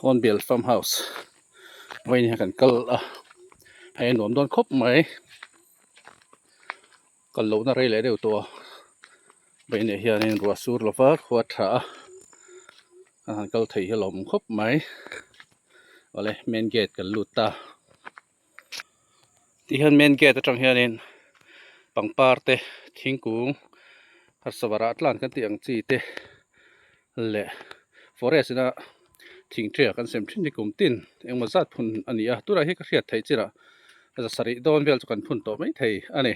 Hornbill farm house vawiin hian kan kal a hei a nuam dawn khawp mai kal lohna rei leh deuh tawh a vawiin ah hianin ruah sur lova khua tha a an han kal thei hi a lawmawm khawp mai awle main gate kan lut ta. Tihian main gate atang hianin pangpar te thingkung harsa varah tlan kan tih ang chi te leh forest ina thingṭia kan sem thin hi kum tin engmaw zat phun a ni a tunah hi ka hriat theih chinah za sarih dawn vel chu kan phun tawh maithei a ni.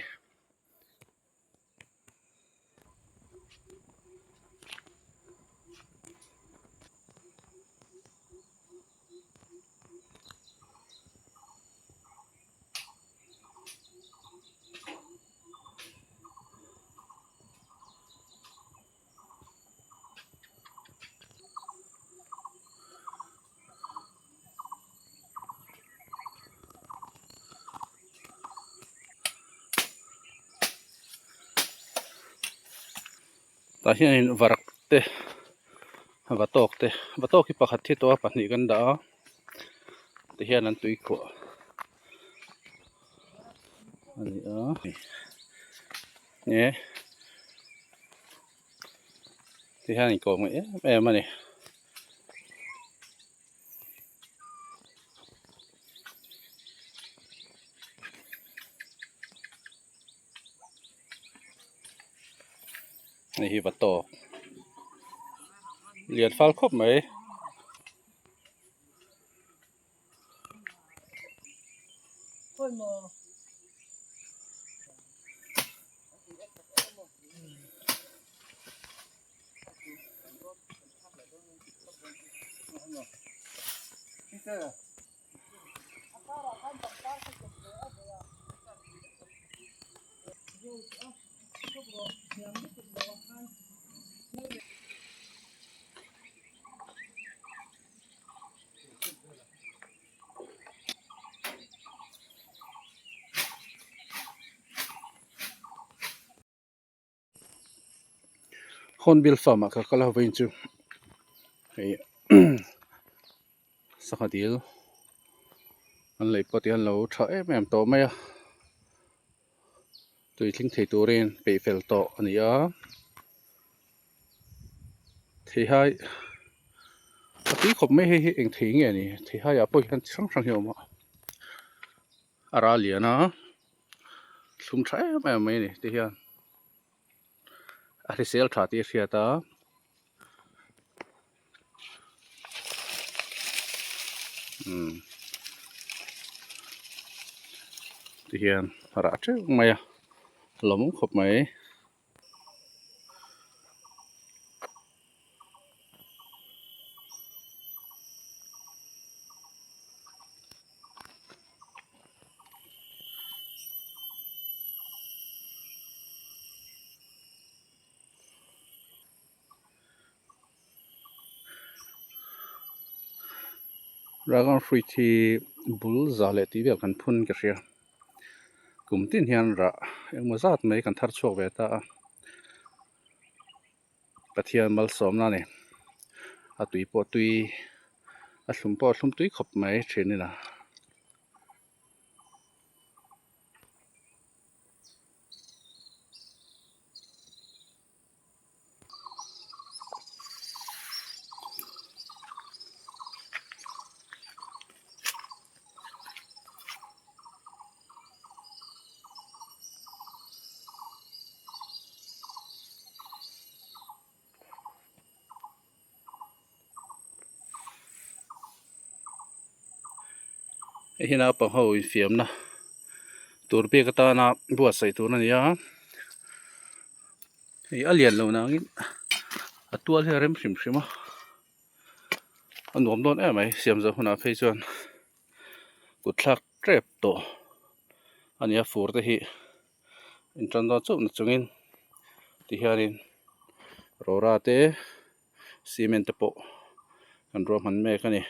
Tah hianin varak te vatawk te vatawk hi pakhat thi tawh a pahnih kan dah a tihian an tui khuah a ni a nge tihian inkawm ngeih em em a ni. Hei hi va tawk lian fal khawp mai. Hornbill farm ah ka kal a vawiin chu hei sangha dil an lei pawh tih an lo tha em em tawh mai a tui thleng thei turin peih fel tawh a ni a theihai a tui khawp mai hei hi eng thei nge ni theihai ah pawh hian chi hrang hrang hi a awm a a ral lian a thlum tha em em mai a ni ti hian a hrisel tha tih a hriat a. Umm ti hian a rah teuh mai a lawmawm khawp mai. Dragon fruit hi bul za leh tih vel kan phun ka hria kum tin hian rah engemaw zat mai kan thar chhuak ve ta a Pathian malsawmna a ni a tui pawh tui a thlum pawh a thlum tui khawp mai thin ila. Hei hi naupang ho infiamna tur bik atana buatsaih tur a ni a hei a lian lo nangin a tual hi a rem hrim hrim a a nuam dawn em mai siam zawh hunah phei chuan kut thlak tep tawh a ni a fur te hi in tan dawn chauh na chungin tihianin rora te cement te pawh kan ruahman mek a ni.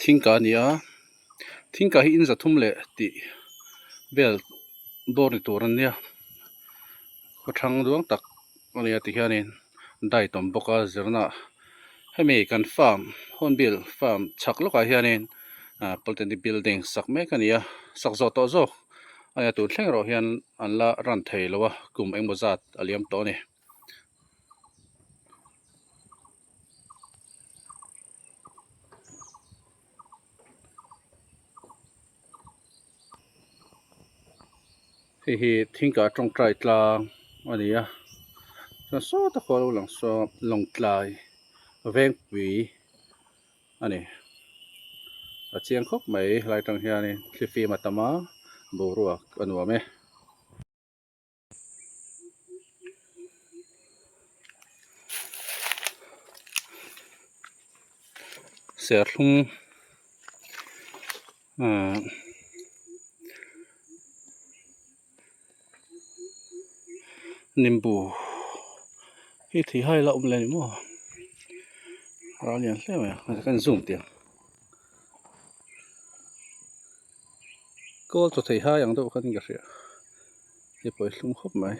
Thingka a ni a, thingka hi in zathum leh tih vel dawr ni tur a nia, khawthlang duang tak a nia tihianin diet awm bawk a zirna hemi kan farm hornbill farm chhak lawkah hianin ah polytechnic building sak mek a ni a, sak zawh tawh zawk a nia tun thleng erawh hian an la run thei lo a kum engemaw zat a liam tawh a ni. Hei hi thingkah tawngtai tlang a ni a chuan sawta khua lo lang saw Lawngtlai Vengpui a ni a chiang khawp mai helai atang hianin thlifim a tam a boruak a nuam e. Serthlum ahh nimbu hi thei hai la awm leh a ni maw ral lian hle mai a ka en zoom teh ang. Kawl chaw thei hai ang deuh khan ka hria hei pawh hi hlum khawp mai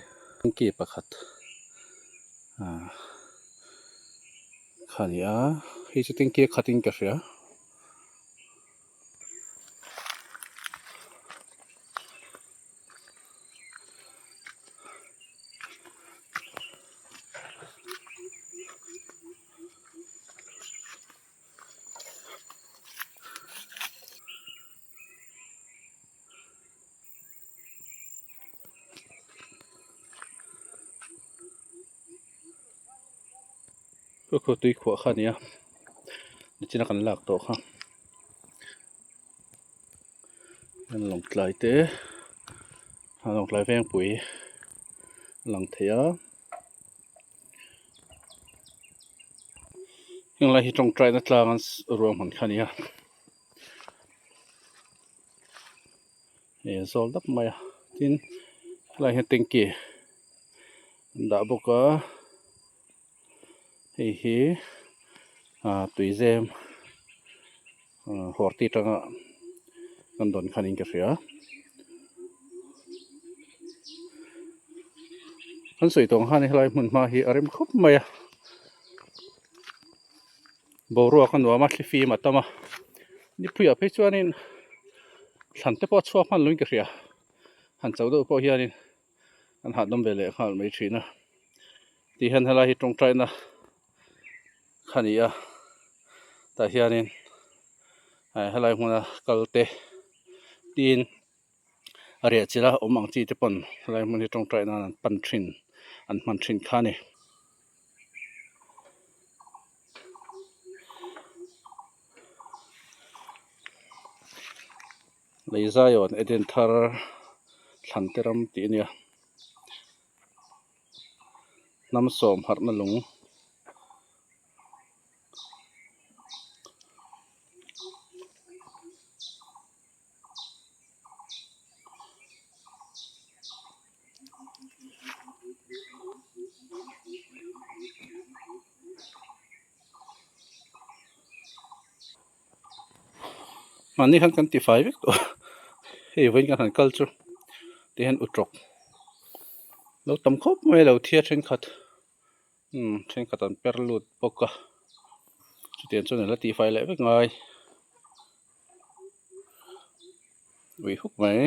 ki pakhat ah kha a ni a hei chu tanky a khat in ka hria. Khaw khaw tui khuah kha a ni a nichina kan lak tawh kha an lawngtlai te a lawngtlai vengpui a lang thei a. Heng lai hi tawngtai na tlang an ruahman kha a ni a hei a zawl dap mai a tin helai hian tanky an dah bawk a hei hi ah tuizem ah horti atanga kan dawn kha niin ka hria kan sawi tawh ang khan helai hmun hma hi a rem khawp mai a boruak a nuam a thlifim a tam a nipuiah phei chuanin thlan te pawh a chhuak hman lovin ka hria han chauh deuh pawh hianin an hahdam ve leh nghal mai thin a tih hian helai hi tawngtaina kha a ni a tah hianin helai hmuna kal te tin a riah chilh a awm ang chi te pawn helai hmun hi tawngtai nan an pan thin an hman thin kha a ni. Lei Zion Eden thar thlan te ram tih a nia hnam sawm harhna lung. Mahni khan kan tifai vek tawh a hei vawiin kan han kal chu ti hian utrawk lo tam khawp mai a lo thia thenkhat umm thenkhat an per lut bawk a chutiang chuan an la tifai leh vek ngai ui huk mai.